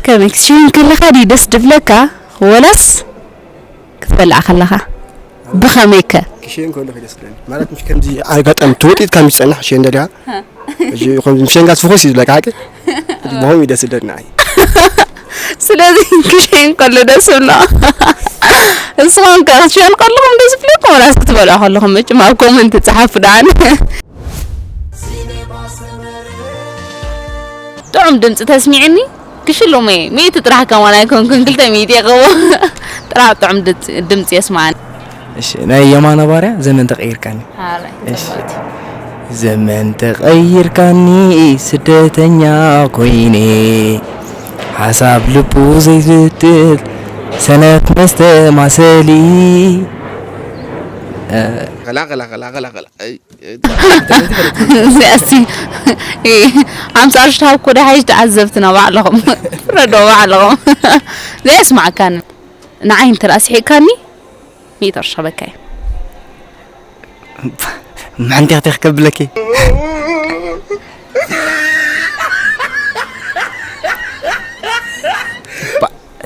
ከመይ ክትሽየን ከለኻ ድዩ ደስ ድብለካ ወላስ ክትበልዕ ከለኻ? ብኸመይ ከ? ክሽየን ከለኹ ደስ ይብለኒ። ማለት፣ ምሽ ከምዚ ኣጋጣሚ ተወጢጥካ ምስ ጸናሕ ሽየን ደሊኻ? እዚ ከምዚ ምሸንጋስ ፍኹስ እዩ ዝብለካ ሓቂ? ብኸምኡ እዩ ደስ ዝብለኒ ንዓይ። ስለዚ ክሽየን ከሎ ደስ ይብሎ። ንስኹም ከ ክትሽየን ከለኹም ደስ ይብለኩም ወላስ ክትበልዑ ከለኹም? መቸም ኣብ ኮመንት ጸሓፉ ደኣን። ጥዑም ድምፂ ተስሚዕኒ ክሽሎም እየ። ሚእቲ ጥራሕ ከማን ኣይኮንኩን፣ ክልተ ሚእቲ እየ ክቦ። ጥራሕ ጥዑም ድምፂ የስማዓኒ። እሺ፣ ናይ የማነ ባርያ ዘመን ተቐይርካኒ። ሓራይ እሺ። ዘመን ተቐይርካኒ፣ ስደተኛ ኮይነ፣ ሓሳብ ልቡ ዘይዝትል ሰነፍ መስተማሰሊ። ኸላ ኸላ ኸላ ኸላ ኸላ። እዚኣሲ ሓምሳ ቅርሺ ትሃብኩ ዶ ሓይሽ ተዓዘብትና ባዕልኹም ፍረዶ ባዕልኹም። ዘየስማዕካኒ ንዓይ እንተ ደኣ ስሒቕካኒ ሚእቲ ቅርሺ ክበካ እዩ። ምሕንቲ ክተኽ ከብለኪ።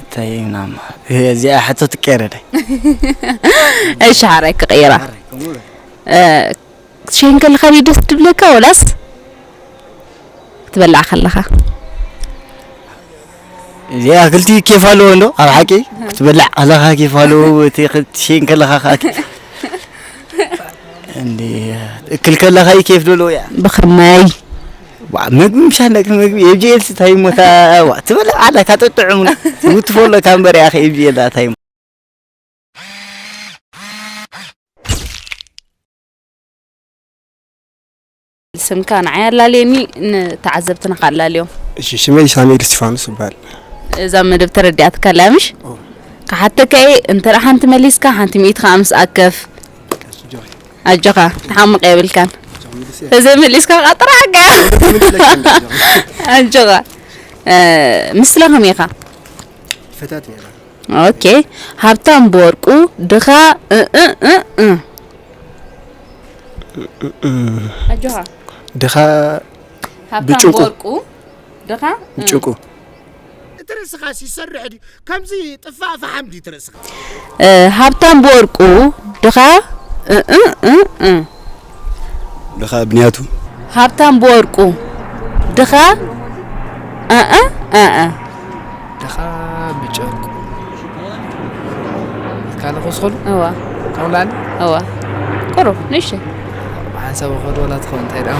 እንታይ ምናማ እዚኣ ሕቶ ትቀየረደ። እሺ ሓራይ ክቕይራ። ክትሸይን ከለኻ ድዩ ደስ ትብለካ ወላስ ክትበልዕ ከለኻ? እዚኣ ክልቲኡ ኬፍ ኣለዎ እንዶ ኣብ ሓቂ ክትበልዕ ከለኻ ኬፍ ኣለዎ፣ እቲ ክትሸይን ከለኻ ከዓ ኬፍ። እንዲ እክል ከለኻ እዩ ኬፍ ደሎ እያ። ብኸመይ? ዋ፣ ምግቢ ምሻ ነክ ምግቢ ኤብጂኤል ስታይ ሞታ። ዋ፣ ትበልዕ ኣላ ካጠጥዑ ትውትፎ ኣሎ ካምበር ያኸ ኤብጂኤል ኣታይ። ስምካ ንዓይ ኣላልየኒ፣ ንተዓዘብትና ከኣላልዮም። እሺ፣ ሽመይ ሳሙኤል እስቲፋኖስ ይበሃል። እዛ መደብ ተረዲኣትካ ኣላ ምሽ? ክሓተካ እየ፣ እንተ ደኣ ሓንቲ መሊስካ ሓንቲ ሚእቲ ከዓ ምስ ኣከፍ። ኣጆኻ፣ ተሓምቕ የብልካን። ተዘይመሊስካ ከዓ ጥራሕካ። ኣጆኻ። እ፣ ምስላ ከመይ ኢኻ? ፈታት እየ። ኦኬ። ሃብታም ብወርቁ ድኻ እ፣ እ፣ እ፣ እ። ኣጆኻ። ድኻ ሃብታም ብጭንቁ። ብወርቁ ድኻ እ። ብጭንቁ። እቲ ርእስኻስ ይሰርሕ ድዩ? ከምዚ ጥፋእ ፈሓም ድዩ እቲ ርእስኻ? እ፣ ሃብታም ብወርቁ ድኻ እ፣ እ፣ እ፣ እ። ድኻ ብንያቱ። ሃብታም ብወርቁ ድኻ እ፣ እ፣ እ፣ እ። ድኻ ብጨርቁ ካልእ ክወስኸሉ እዋ ከምላኒ እዋ ቁሩብ ንእሽተይ ሓንሳብ ኸዱ ወላ ትኸውን እንታይ ደኣ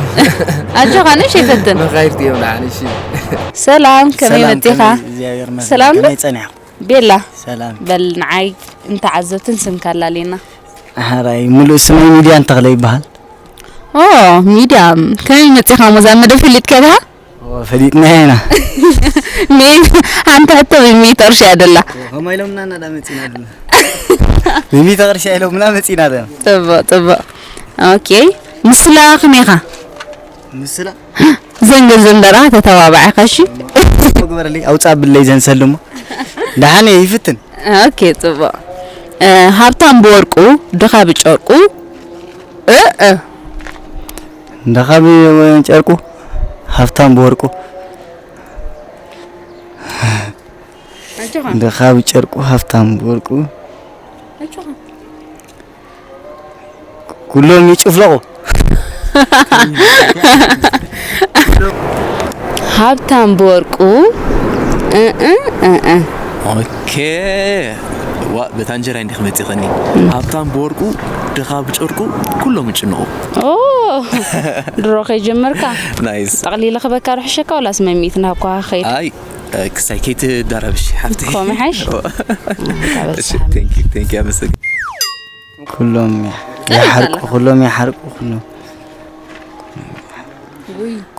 ኣጆኻ ንእሽተይ ፈትን። መኻይድ እዮም ደኣ ንእሺ። ሰላም፣ ከመይ መጺኻ? እግዚኣብሔር ይመስገን። ሰላም ዶ? ከመይ ጸኒሕኩም? ቤላ ሰላም። በል ንዓይ እንተ ዓዘብትን ስምካ ኣላልየና። ሓራይ ሙሉእ ስመይ ሚድያን ተኽለ ይበሃል። ኦ ሚድያ፣ ከመይ መጺኻ? ሞዛ መደብ ፈሊጥካ ዲኻ? ኦ፣ ፈሊጥና ኢና። ሜን ሓንቲ ሕቶ ብሚእቲ ቅርሺ እያ ደላ። ከማይ ኢሎምና እና ዳ መጺና ደላ። ብሚእቲ ቅርሺ ኢሎምና መጺና ደላ። ጽቡቕ ጽቡቕ። ኦኬ፣ ምስላ ከመይ ኢኻ? ምስላ ዘን ገንዘብ እንዳረኻ ተተባባዕ ኢኻ እሺ። ግበረለይ፣ ኣውጻእ ብለይ ዘንሰል ደሞ። ደሓን እየ፣ ይፍትን። ኦኬ ጽቡቕ። እ፣ ሃብታም ብወርቁ ድኻ ብጨርቁ እ፣ እ። ድኻ ብጨርቁ ሃብታም ብወርቁ። ኣጆኻ ድኻ ብጨርቁ ሃብታም ብወርቁ። ኣጆኻ። ኩሎም ይጭፍለቑ። ሃብታም ብወርቁ እ፣ እ፣ እ፣ እ። ኦኬ። ዋ በታ እንጀራ እንዲኽ መፂኸኒ። ሃብታም ብወርቁ ድኻ ብጨርቁ ኩሎም ይጭንቑ። ኦ ድሮ ከይጀመርካ ናይስ። ጠቕሊለ ክበካ ዶ ሕሸካ ወላስ መሚት ናብኳ ከይድ ኣይ ክሳይ ከይትዳረብሽ ሓፍቲ። ኮም ሓሽ? እሺ፣ ቴንክ ዩ ቴንክ ዩ ኣመሰግን። ኩሎም ይሓርቁ ኩሎም ይሓርቁ ኩሎም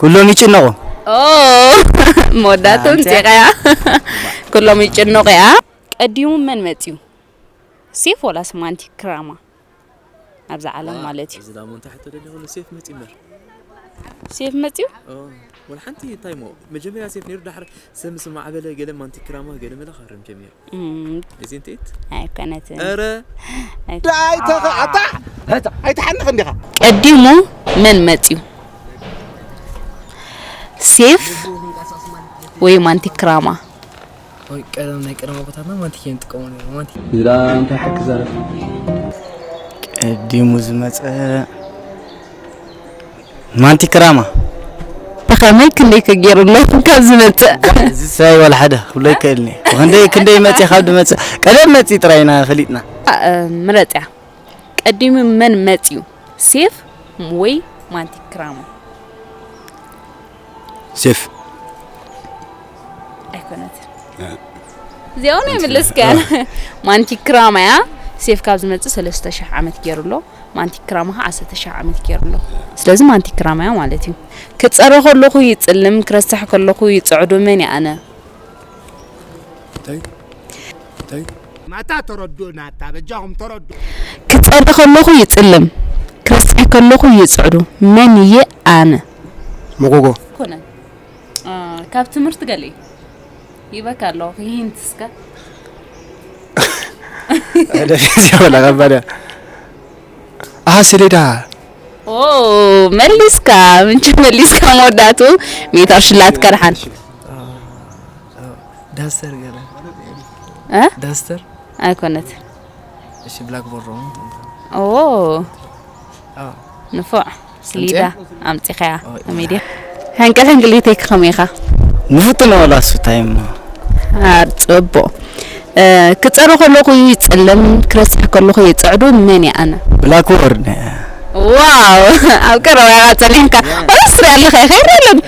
ኩሎም ይጭነቑ። ኦ መወዳእቶም ፂቐያ ኩሎም ይጭነቑ እያ። ቀዲሙ መን መፅዩ? ሴፍ ወላስ ማንቲክራማ? ኣብዛ ዓለም ማለት እዩ። እዚ ዳሞ እንታይ ሕቶ ደሊ ኩሉ ሴፍ መፂ እምበር። ሴፍ መፅዩ? ወላ ሓንቲ እንታይ ሞ መጀመርያ ሴፍ ነይሩ ዳሕር ሰብ ምስ ማዕበለ ገለ ማንቲክራማ ገለ መለ ካርም ጀሚሩ። እም፣ እዚ እንቴት ኣይኮነትን። ኧረ ኣይኮ- ኣይተኸ ኣታ እታ ኣይትሓንኽ እንዲኻ። ቀዲሙ መን መፅዩ? ሴፍ ወይ ማንቲክራማ? ወይ ቀደም ናይ ቀደም ኣቦታትና ማንቲክ እዮም ዝጥቀሙ ነይሮም። ማንቲክ ዝዳ እንታይ ሓቂ ዘረብ ቀዲሙ ዝመፀ ማንቲክራማ ብኸመይ ክንደይ ከገይሩ ኣሎ ካብ ዝመፅእ እዚ ሳይ ዋላ ሓደ ክብሎ ይክእልኒ። ክንደይ ክንደይ መፅእ ካብ ዝመፅእ ቀደም መፅእ ጥራይ ኢና ፈሊጥና። ምረፅያ ቀዲሙ መን መፅዩ ሴፍ ወይ ማንቲክራማ? ሴፍ ኣይኮነትን። እዚኣ እውን ኣይምለስካያን። ማንቲክራማ እያ። ሴፍ ካብ ዝመፅእ ሰለስተ ሽሕ ዓመት ገይሩ ኣሎ። ማንቲክራማ ከዓ ዓሰርተ ሽሕ ዓመት ገይሩ ኣሎ። ስለዚ ማንቲክራማ እያ ማለት እዩ። ክፀሪ ከለኹ ይፅልም፣ ክረስሕ ከለኹ ይፅዕዱ። መን እየ ኣነ? እንታይ እንታይ ማታ ተረድኡና ኣታ በጃኹም ተረድኡ። ክፀሪ ከለኹ ይፅልም፣ ክረስሕ ከለኹ ይፅዕዱ። መን እየ ኣነ? መጎጎ ኮነ ካብ ትምህርቲ ገለ ይበካ ኣለኹ። ሂንት እስከ ወላ ከባዳ ኣሃ ሰሌዳ ኦ መሊስካ ምንጭ መሊስካ መወዳቱ ሜታር ሽላት ከድሓን ዳስተር ገለ እ? ዳስተር ኣይኮነት እሺ ብላክ ቦርድ ነው ኦ አዎ ንፉዕ ስሊዳ ኣምፂኻያ ኦ፣ ሚድያ ሕንቅል ሕንቅሊተይ ክኸም ኢኻ ንፍጥነ ወላ ሱታይማ ኣር ፅቡቅ እ፣ ክፀሩ ከለኹ ይፅልም ክረስሕ ከለኹ ይፅዕዱ መን እየ ኣነ ብላክቦርድ ዋው ኣብ ቀረባ ኢኻ ፀሊምካ ወላ ስሪ ኣለኻ ኢኻ ይረኣለን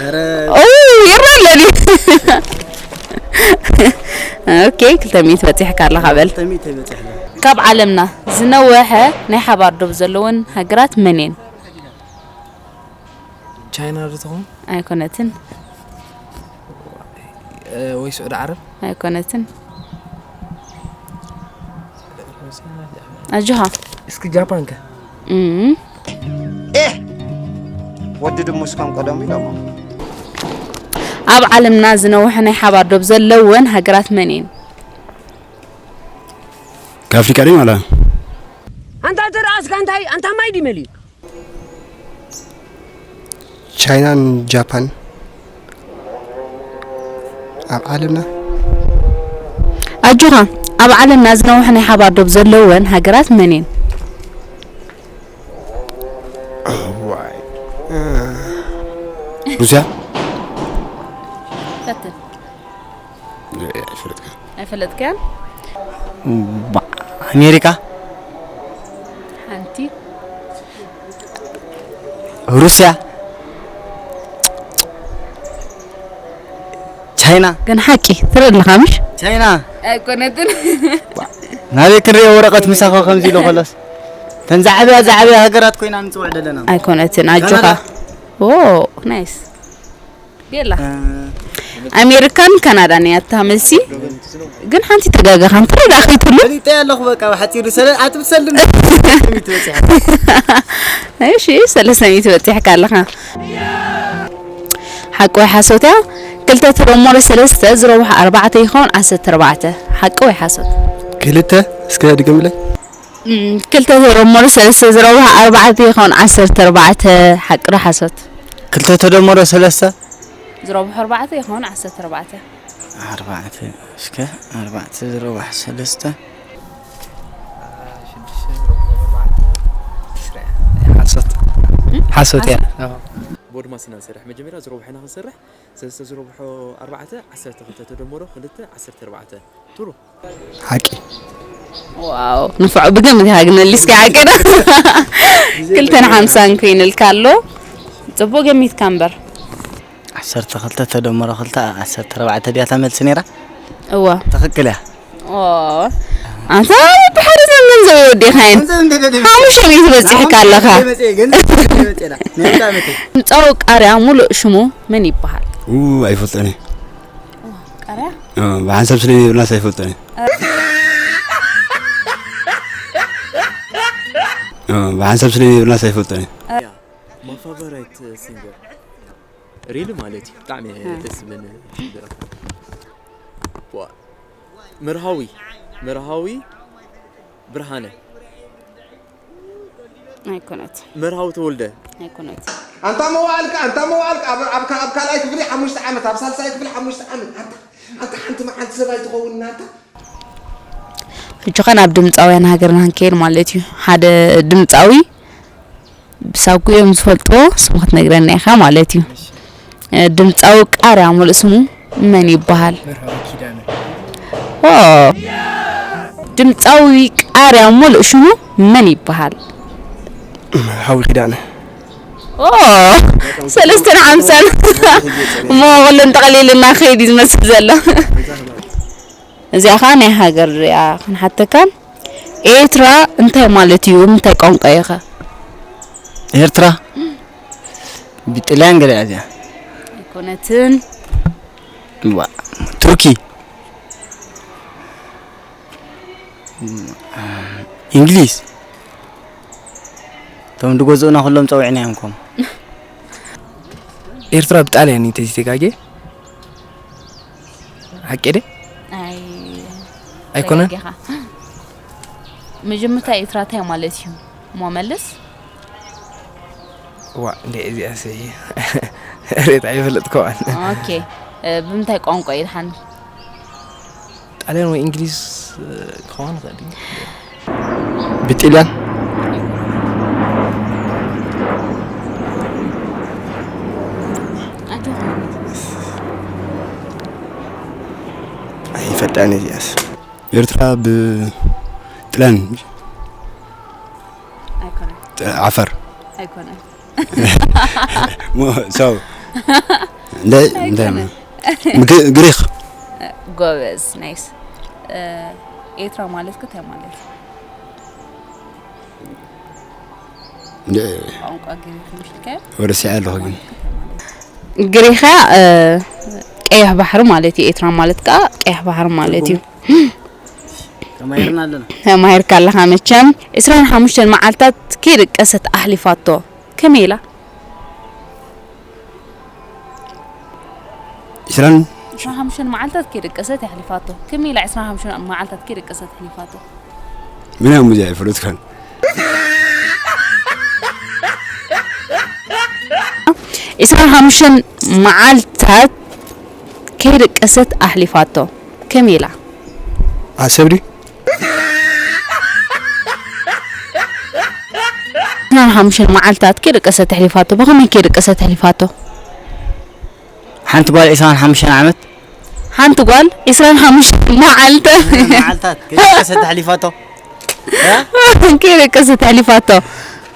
ኦ ይረኣለን እዩ ኦኬ ክልተ ሚእቲ በፂሕካ ኣለኻ በል ካብ ዓለምና ዝነወሐ ናይ ሓባር ዶብ ዘለወን ሃገራት መን እየን ቻይና ዶ ትኸውን ኣይኮነትን ወይ ስዑዲ ዓረብ ኣይኮነትን ኣጆኻ እስኪ ጃፓን ከ እም፣ ወዲ ድሙስ ከም ቀደሙ ኢሎሞ ኣብ ዓለምና ዝነውሐ ናይ ሓባር ዶብ ዘለወን ሃገራት መን እየን ካብ ኣፍሪቃ ድዩ ማለት ኣንታ እቲ ርኣስካ እንታይ ኣንታ ማይ ድዩ መሊኡ ቻይናን ጃፓን ኣብ ዓለምና ኣጆኻ ኣብ ዓለምና ዝነውሐ ናይ ሓባር ዶብ ዘለወን ሃገራት መን እየን ዋይ ሩስያ ፈትን ይፈልጥካ ኣይፈለጥካያን ኣሜሪካ ሓንቲ ሩስያ ቻይና ግን ሓቂ ትርኢ ኣለኻ ምሽ ቻይና ኣይኮነትን ናበይ ክንሪኦ ወረቐት ምሳኻ ከምዚ ኢሎ ከሎስ ተን ዛዕብያ ዛዕብያ ሃገራት ኮይና ንፅውዕ ዘለና ኣይኮነትን ኣጆኻ ኦ ናይስ የላ ኣሜሪካን ካናዳን እያ እታ መልሲ ግን ሓንቲ ተጋጋኻ እንታይ ዳ ከይትሉ ፈሊጠ ኣለኹ በቃ ብሓፂሩ ሰለ ኣትብሰልም ትበፅሕ እሺ ሰለስተ ሚእቲ በፂሕካ ኣለኻ ሓቂ ወይ ሓሶት እያ ክልተ ተደመሩ ሰለስተ ዝረብሑ ኣርባዕተ ይኸውን ዓሰርተ ኣርባዕተ ሓቂ ወይ ሓሶት ክልተ እስከ ድገምለይ እም፣ ክልተ ተደመሩ ሰለስተ ዝረብሑ ኣርባዕተ ይኸውን ዓሰርተ ኣርባዕተ ሓቂ ዶ ሓሶት ክልተ ተደመሩ ሰለስተ ዝረብሑ ኣርባዕተ ይኸውን ዓሰርተ ኣርባዕተ ኣርባዕተ እስከ ኣርባዕተ ዝረብሑ ሰለስተ ሓሶት ሓሶት እያ ቦድማስ ኢና ንሰርሕ መጀመርያ ዝረብሑ ኢና ክንሰርሕ ሰለስተ ዝረብሑ ኣርባዕተ ዓሰርተ ክልተ ተደመሮ ክልተ ዓሰርተ ኣርባዕተ ጥሩ ሓቂ ዋው ንፍዖ ብገምት ሃግ መሊስካ ሓቂ ዶ ክልተን ሓምሳን ኮይንልካ ኣሎ ፅቡቅ ገሚትካ እምበር ዓሰርተ ክልተ ተደመሮ ክልተ ዓሰርተ ኣርባዕተ ድያ እታ መልሲ ነይራ እዋ ትኽክል እያ ኦ ኣንታ ብሓደ ዘመን ዘወዲኻይን ሓሙሽተ ሚእቲ በፂሕካ ኣለኻ ድምፃዊ ቃርያ ሙሉእ ሽሙ መን ይበሃል ኣይፈልጠኒ ቃርያ ብሓንሳብ ስለ ይብልናስ ኣይፈልጠኒ ብሓንሳብ ስለ ይብልናስ ኣይፈልጠኒ My favorite singer really ማለት እዩ ብጣዕሚ ደስ ዝብለኒ ደረፍቲ። ዋ፣ መርሃዊ መርሃዊ ብርሃነ ኣይኮነት መርሃዊ ተወልደ ኣይኮነት ኣንታ መዋእልካ ኣንታ መዋእልካ ኣብ ኣብ ኣብ ካልኣይ ክፍሊ ሓሙሽተ ዓመት ኣብ ሳልሳይ ክፍሊ ሓሙሽተ ዓመት ኣንታ ኣንታ ሓንቲ መዓልቲ ሰብ ኣይትኸውን ኣንታ። ሕጂ ኸ ናብ ድምፃውያን ሃገርና ክንከይድ ማለት እዩ። ሓደ ድምፃዊ ብሳጉ እዮም ዝፈልጥዎ፣ ስሙ ክትነግረና ኢኻ ማለት እዩ። ድምፃዊ ቃርያ ሙሉእ ስሙ መን ይበሃል? ድምፃዊ ቃርያ ሙሉእ ሽሙ መን ይበሃል? ሓዊ ኪዳነ። ሰለስተን ሓምሳን እሞ ኩለን ጠቕሊልና ከይድ እዩ ዝመስል ዘሎ። እዚኣ ከዓ ናይ ሃገር እያ ክንሓተካ። ኤርትራ እንታይ ማለት እዩ? ምንታይ ቋንቋ እዩ ኸ? ኤርትራ ብጥልያን ገለ እያ እዚኣ። ኣይኮነትን። ዋ ቱርኪ፣ እንግሊዝ፣ እቶም ዝገዝኡና ኩሎም ፀዊዕና እዮም ከም ኤርትራ ብጣልያን እዩ ተዚተጋጌ ሓቂ ደ ኣይ ኣይኮነን። ተጋጊኻ። መጀመርታ ኤርትራ እንታይ ማለት እዩ? እሞ መልስ። ዋ እንደ እዚኣ ሰይ ሬት ኣይፈልጥከዋን። ኦኬ። እ፣ ብምንታይ ቋንቋ እዩ ድሓን? ጣልያን ወይ እንግሊዝ ክኸውን ይኽእል እዩ። ብጥልያን ኣይፈጣን እዚኣስ ኤርትራ ብጥልያን ኣይኮነን። ዓፈር ኣይኮነን። ሰው እንደ እንደ ግሪክ ጎበዝ ናይስ። እ፣ ኤርትራ ማለት ከ እንታይ ማለት እዩ? እንደ ቋንቋ ግሪክ ምሽ ልከ ወደ ሲያ ኣለኹ ግን ግሪኻ እ፣ ቀይሕ ባሕሪ ማለት እዩ። ኤርትራ ማለት ከዓ ቀይሕ ባሕሪ ማለት እዩ። ተማሂርና ኣለና። ተማሂርካ ኣለኻ መቸም። ዕስራን ሓሙሽተን መዓልታት ከይደቀሰት ኣሕሊፋቶ። ከመይ ኢላ? ኢስራን ዕስራን ሓሙሽተን መዓልታት ከይደቀሰት ኣሕሊፋቶ። ከመይ ኢላ ዕስራን ሓሙሽተን መዓልታት ከይደቀሰት ኣሕሊፋቶ? ምን ያሙ ዚያ ይፈለጥካን ዕስራን ሓሙሽተን መዓልታት ከይደቀሰት ኣሕሊፋቶ። ከመይ ኢላ? ዓሰብ ድዩ ዕስራን ሓሙሽተን መዓልታት ከይደቀሰት ኣሕሊፋቶ። ብኸመይ ከይደቀሰት ኣሕሊፋቶ? ሓንቲ ጓል ዕስራን ሓሙሽተን ዓመት ሓንቲ ጓል ዕስራን ሓሙሽተን መዓልታት መዓልታት ከይደቀሰት ኣሕሊፋቶ። ከይደቀሰት ኣሕሊፋቶ።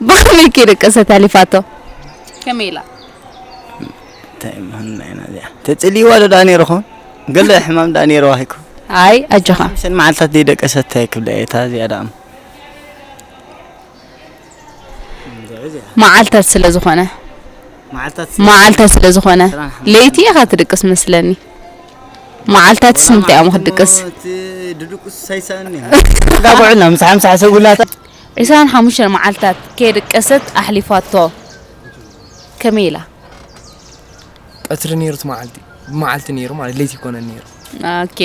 ብኸመይ ከይደቀሰት ኣሕሊፋቶ? ከመይ ኢላ? እንታይ ምሃና ኢና እዚኣ ተፅልይዋ ዶ ዳ ነይሩ ኾን ገለ ሕማም ዳ ነይርዋ ይኮን ኣይ ኣጆኻ። ሓሙሽተን መዓልታት ዘይደቀሰት እንታይ ክብላ እየ እታ እዚኣ ዳ መዓልታት ስለ ዝኾነ መዓልታት መዓልታት ስለ ዝኾነ ለይቲ ኢኻ ትድቅስ መስለኒ። መዓልታትስ ንምንታይ እዮም ክትድቅስ? ድድቁስ ሳይሳኒ ጋጉዕና ምስ ሓምሳ ሰብ ውላታ ዕስራን ሓሙሽተን መዓልታት ከይድቀሰት ኣሕሊፋቶ። ከመይ ኢላ? ቀትሪ ነይሩ እቲ መዓልቲ ብመዓልቲ ነይሩ ማለት ለይቲ ይኮነን ነይሩ ኦኬ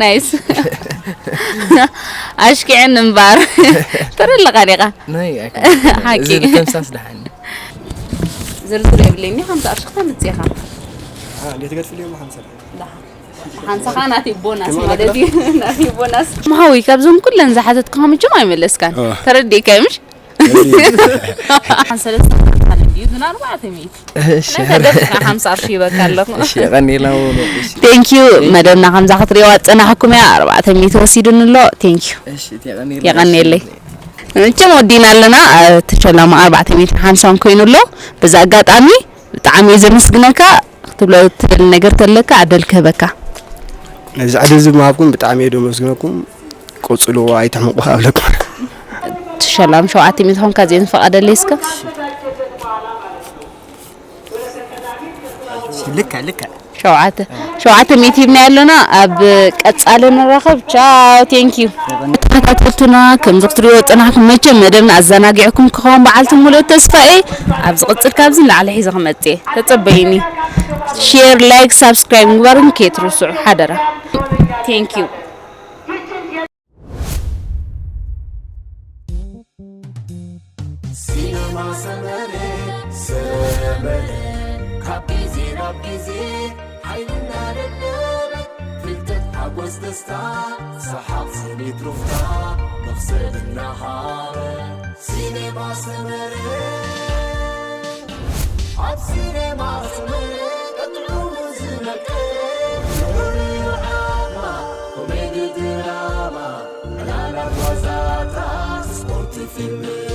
ናይስ ኣሽኪዕን እምባር ትርልኻ ዲኻ ናይ ሓቂ እዚ ብተምሳስ ደሓኒ ዝርዝር የብለኒ ከምዚ ኣሽክታ ምፅኻ እንዴት ገድፍልዮም ሓምሳ ሓንሳኻ ናተይ ቦናስ ማለት እዩ ናተይ ቦናስ መሃዊ ካብዞም ኩለን ዝሓተትካ ምችም ኣይመለስካን ተረዲእካ ምሽ ሓንሰለስተ ግን ኣርባዕተ ሚእቲ ሓምሳ ቅርሺ ይበካ ኣለኹ ቀኒላ ቴንኪዩ መደብና ከምዛ ክትሪእዋ ዝፀናሕኩም እያ ኣርባዕተ ሚእቲ ወሲዱኒ ኣሎ ቴንኪዩ የቐኒየለይ መቸም ወዲና ኣለና ተሸላማ ኣርባዕተ ሚእቲ ሓምሳን ኮይኑ ኣሎ በዛ ኣጋጣሚ ብጣዕሚ እየ ዘመስግነካ ክትብሎ ትደሊ ነገር ተለካ ዕደል ክህበካ ነዚ ዕድል እዚ ምሃብኩም ብጣዕሚ እየ ደመስግነኩም ቀፅልዎ ኣይትሕምቑ ኣብለኩም ትሸላም ሸውዓተ ሚእቲ ኾንካ ዜን ፈቐደለይ እስከ ልካ ልካ ሸውዓተ ሸውዓተ ሚእቲ ሂብና ያለና ኣብ ቀጻሊ ንራኸብ ቻው ቴንኪዩ ተኸታተልቱና ከም ዝክትሪኦ ጽናሕኩም መቸም መደብና ኣዘናጊዕኩም ክኸውን በዓልቲ ሙሉእ ተስፋ እየ ኣብ ዝቕጽል ካብዚ ንላዕሊ ሒዘ ክመጽእ እየ ተጸበይኒ ሼር ላይክ ሳብስክራይብ ምግባርኩም ከይትርስዑ ሓደራ ቴንኪዩ Cinema Samare, Samare. ግዜ ሓይልና ደደበ ፍልጠት ሓጎስ ደስታ ሰሓቕ ስኒት ሩፍታ መኽሰብ እናሃበ ሲኔማ ሰመረ ኣብ ሲኔማ ሰመረ ቀጥዑ ዝመቀረ ንዑ ዓማ ኮሜዲ ድራማ ዕላላት ዋዛታት ስፖርት ፊልም